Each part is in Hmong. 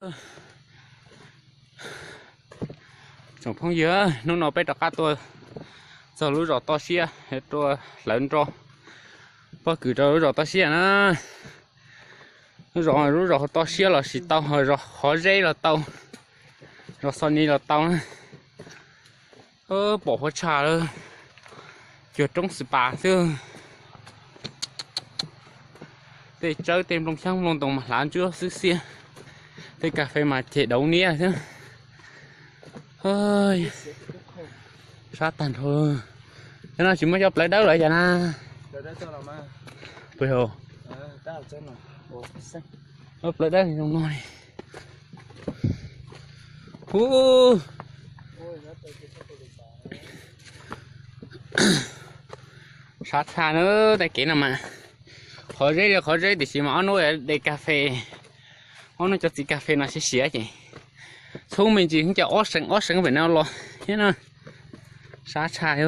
Tsoom phooj ywg, hnub no peb rov qab tuaj txog lub zos toj siab, tuaj hlawv nroj, pob kws rau lub zos toj siab na. Lub zos, lub zos toj siab los tsis tau, zos qhov zeb los tau, zos xo ni los tau na. Pom huab tshaj lawm, cuag roob xi pas xwb. Tej tsawb tej nplooj xyoob nplooj ntoo mas hlav ntsuab xwb xiab. Tej kas fes mas ceg dauv niab xwb. Sab tag nrho. Cov no tsis muaj cov plawv dawb los cas na? Puas yog? Plawv dawb zoo no li. Hu, sab tshaj na, tej kev no mas qhov zeb li qhov zeb tiam sis mas ob hnub de kas fes, ob hnub cov txiv kas fes no siav siav ces txhub me ntsis ces ob seev ob seev pem no los thiab na. Sab tshaj.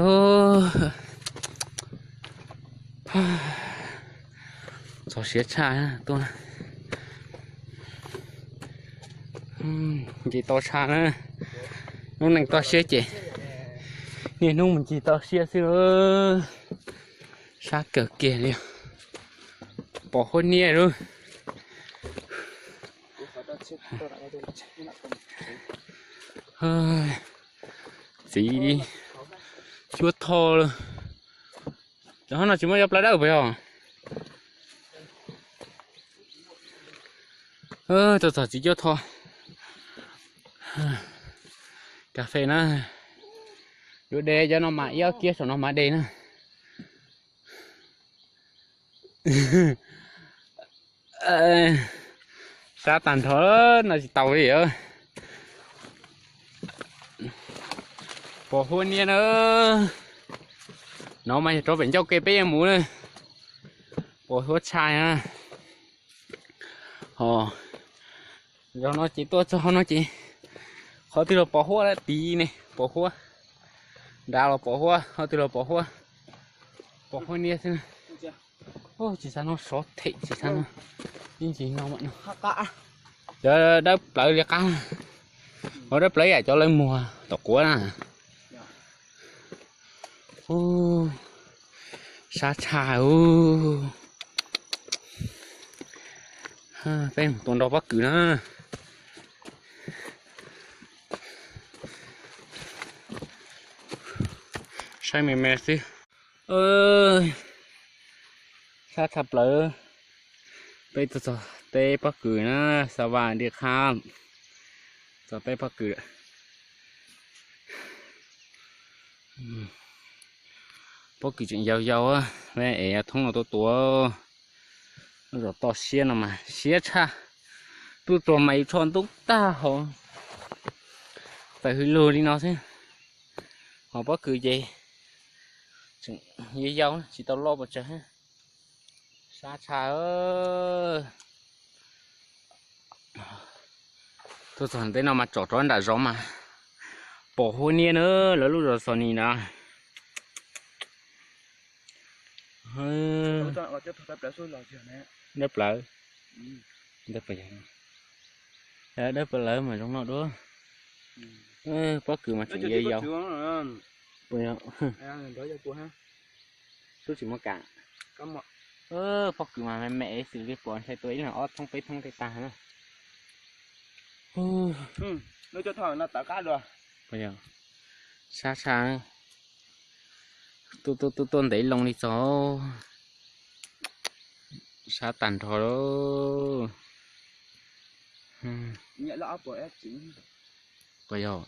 Txog siav tshaj tuaj. Nce toj tshaj na. Lub neej toj siab ces niaj hnub mus ncig toj siab xwb. Sab kawg kiag li. Pom huab niab lawm. Txiv cuab tho lawm. Cov no tsis muaj cov plawv dawb puas yog? Tuaj txog txiv cuab tho. Kas fes na, yuav de cov no mas ib ob kiab saum no mas de na. Sab tag nrho no tsis tau li. Pom huab niab na. No mas yog rau pem ncauj ke peb yeej mus na. Pom huab tshaj na. Ho zaum no ces tuaj txog no ces qhov twg los pom huab lawm, tid ne pom huab, nrad los pom huab, qhov twg los pom huab, pom huab niab xwb. Tsis xav no sov them tsis xav no. Ib ntsis no mas no. Cov dawb plawv li qab, ho dawb plawv yam cov lawv muag tom quav na. Sab tshaj. Peb mus tua nrog pob kws na. Saib me me xwb. Sab tshaj plaws. Peb tuaj txog teb pob kws na, xa vas di qha. Txog teb pob kws. Pob kws tseem yau yau, es thoob no tuaj tua. Zos toj siab no mas siab tshaj. Tuaj txog mas yus tsho ntub tag hauv, tawm hws lug li no xwb. Ho pob kws ces tseem yau yau tsis tau loj pes tsawg. Sab tshaj. Tuaj txog ntawm no mas tsom rov nram zos mas pom huab niab na, lawv lub zos Xos Nis na. Dawb plawv, dawb plawv mas zoo no dua. Pob kws mas tseem yau yau. Xub tsis muaj kam. Pob kws mas me me xws li pom ntshai tua ib leeg ob thoob peb thoob tej tag na. Sab tshaj. Tuaj tuaj tuaj ntev loo li txog. Sab tag nrho lauj. Puas yog?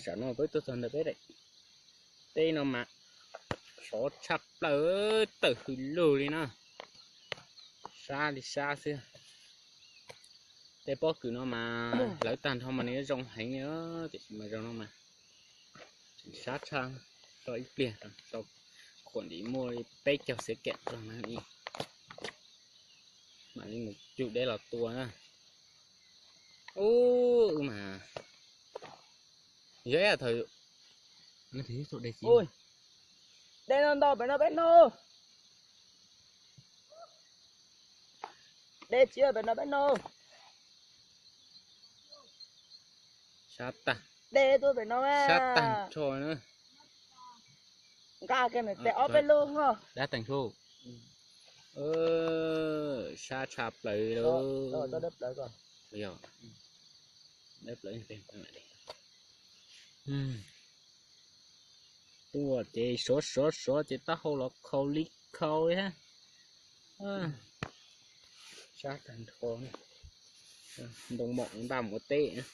Tsam no peb tuaj txog ntawm peb daim teb no mas sov tshaj plaws, tawm hws lug li na. Sab li sab xwb. Tej pob kws no mas hlawv tag nrho mas nws zoo heev li, tiam sis mas zaum no mas tseem sab tshaj. Tau ib pliag tau khuam ntim muaj li peb caug xiav kem txog na, mam li mus cug deb los tua na. Ub, wb mas yog ib thaum, dej no ntau pem no peb no. Dej tsis pem no peb no. Sab tag. Dej tuaj pem no. Sab tag nrho na. Nqa kiag tes ob peb lub ho. Dab teeg hlo. Sab tshaj plaws lawm. Tuaj ces sov sov sov ces taub hau los khau li khau li hab. Sab tag nrho. Ntoo mom ntaj mus ua teb.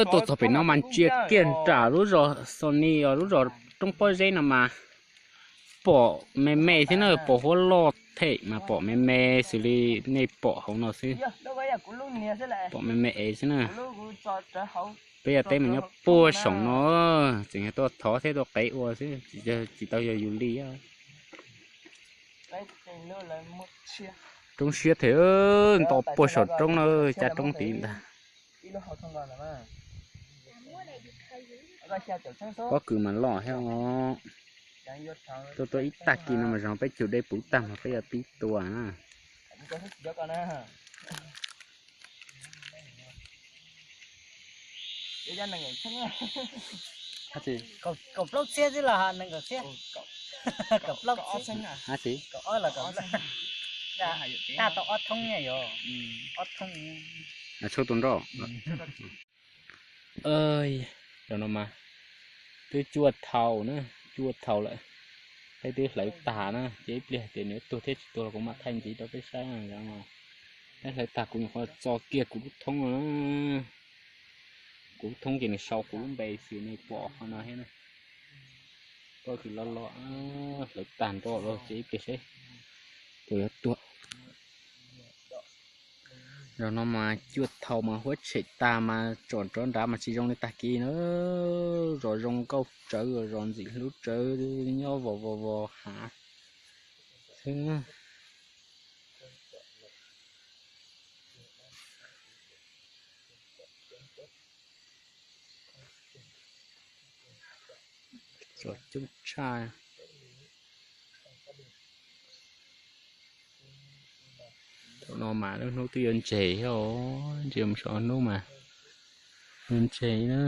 Tuaj txog pem no mas ntsia kiag nram lub zos Xos Nis os, lub zos roob pob zeb no mas pom me me xwb na, pom huab loj them mas pom me me xws li nej pom hauv no xwb. Pom me me es xwb na. Peb yog teb mas nyob puag saum no, tseem yog tuaj thov thiab tuaj qev ua xwb, tsis tau yog yus li. Roob siab them, nto puag saum roob na, caj roob tid ntag. Pob kws mas loj thiab os. Tuaj tuaj ib tag kis no mas zoo peb cug dej puv tag mas peb yuav pib tua na. Kaum plaub txhiab xwb los nees nkaum txhiab. Kaum plaub txhiab. Tag tau ob thoob yom. Ob thoob. Tshub tus nroj. Zaum no mas twb cuaj thaum na, cuaj thaum lawm. Peb twb hlawv tag na, ces ib pliag tias nws tuag thiab tsis tuag los kuv mam thaij ntxiv rau peb saib no. Peb hlawv tag kuv nyuam qhuav txo kiag kuv lub thoob no na. Kuv lub thoob ces nws sau kuv lub npe xwb, nej pom qhov no thiab na. Pob kws loj loj, hlawv tag nrho lawm ces ib pliag seb puas yuav tuag. Zaum no mas cuaj thaum mas huab tshem tag mas tsom rov nrad mas tsis zoo li tag kis na. Zos zoo nkauj tsawv, zos ntxim hlub tsawv, nyob vos vos vos hav xwb na. Txom coob tshaj. Thaum no mas lub hnub twb yuav ntseg thiab os, ntseg mus saum hnub mas yuav ntseg na.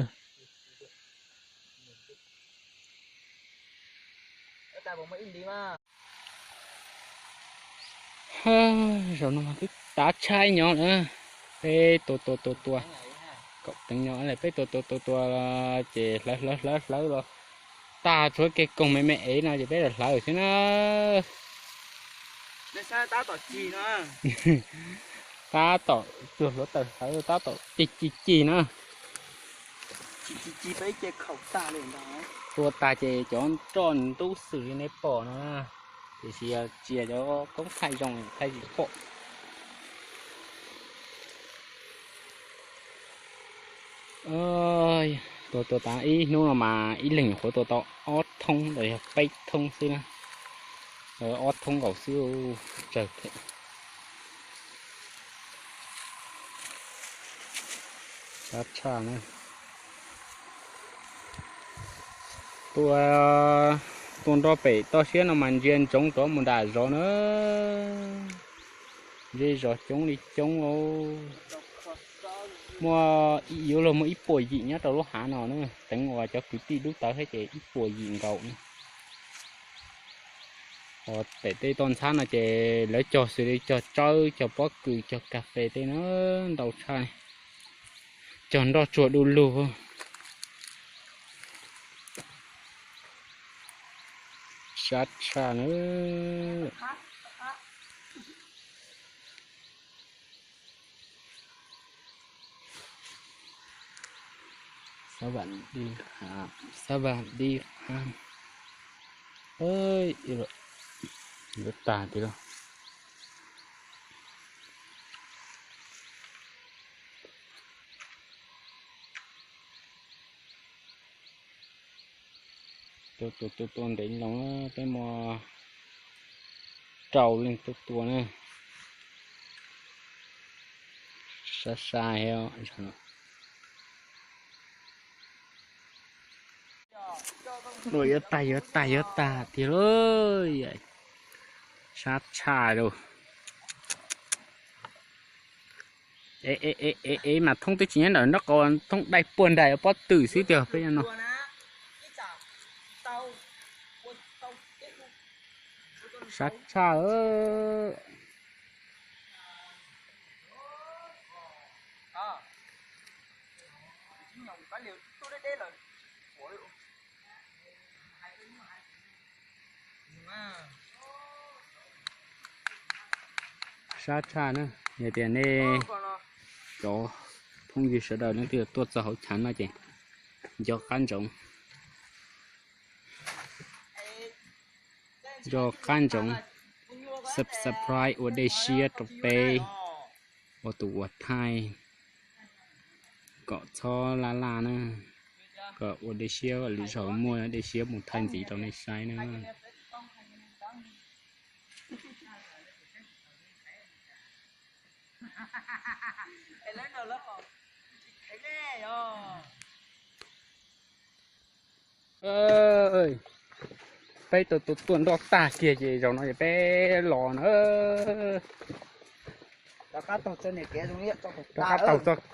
Zaum no twb tav tshaj nyob na, peb tua tua tua tua, kaum teev nyob lawm, peb tua tua tua tua ces hlawv hlawv hlawv hlawv los tag, tshuav kev koog me me ev no ces peb hlawv xwb na. Tab tom cuag hluav taws hlawv, tab tom cig cig cig na. Tua tag ces cov nroj ntub xwm li nej pom no na, tiam sis yog tsis yog cov koob thaij zoo thaij tsis pom. Tua tua tas ib hnub no mas ib leeg nyuam qhuav tua tau ob thoob los yog peb thoob xwb na. Ob thoob nkaus xwb, tsawg thiab. Sab tshaj na. Tua, tua nroj pem toj siab no mas ntsia ntsoov rov mus nram zos na. Zej zos coob li coob os. Muaj, yuav luag muaj ib puas yim nyob rau lub hav no na, teev uas cov kwv tij dub tawv thiab ces ib puas yim nkaus na. Pem tej toj ntxhab no ces lawv cog xws li cog tsawb, cog pob kws, cog kas fes tej na, ntau tshaj. Cog nroj tsuag du lug. Sab tshaj na. Xab vam di ha, xab vam di ha. Yuav tag tiag lauj. Tua tua tua tua ntev loo, peb muaj rau leej tuaj tua na. Sab sab. Ua yuav tag yuav tag yuav tag tiag lauj. Sab tshaj lauj. E, e, e, e, mas thoob twb tsis nyob ntawm nraub qaum, thoob dai puag nraim pob tw xwb tiag peb no. Sab tshaj. Sab tshaj na, yog tias nej cov phooj ywg sawv daws leej twg tuaj txog hauv chav no ces nco qab ntsoov, nco qab ntsoov subscribe ua dej siab rau peb ua tus ua thaij kom txhob laj laj na, kom ua dej siab lwm zaus muaj dej siab mus thaij ntxiv rau nej saib na. Peb tau tuaj nroj tag kiag ces zaum no ces peb los na. Rov qab taug txoj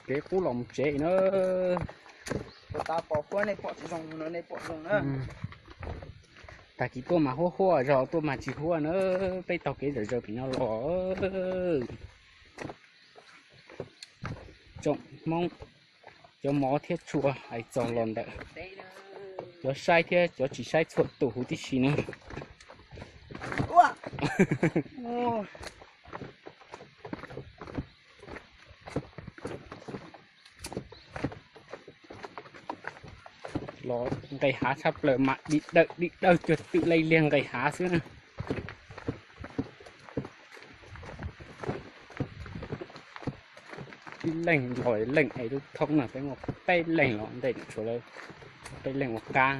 kev qub los mus tsev na. Tag kis tuaj mas huaj huaj, zaum tuaj mas tsis huaj na. Peb taug kev zawm zaws pem no los. Tsoom Hmoob, cov mov thiab tshua hais txog los ntawm cov saib thiab cov tsis saib txhua tus huv tib si na. Los nqis hav tshaj plaws mas dim dawm dim dawg cuag twm laij liag nqis hav xwb na. Ib leeg los leej es lub thoob no peb muaj peb leeg los ntej tshuav lawv peb leeg ua qab.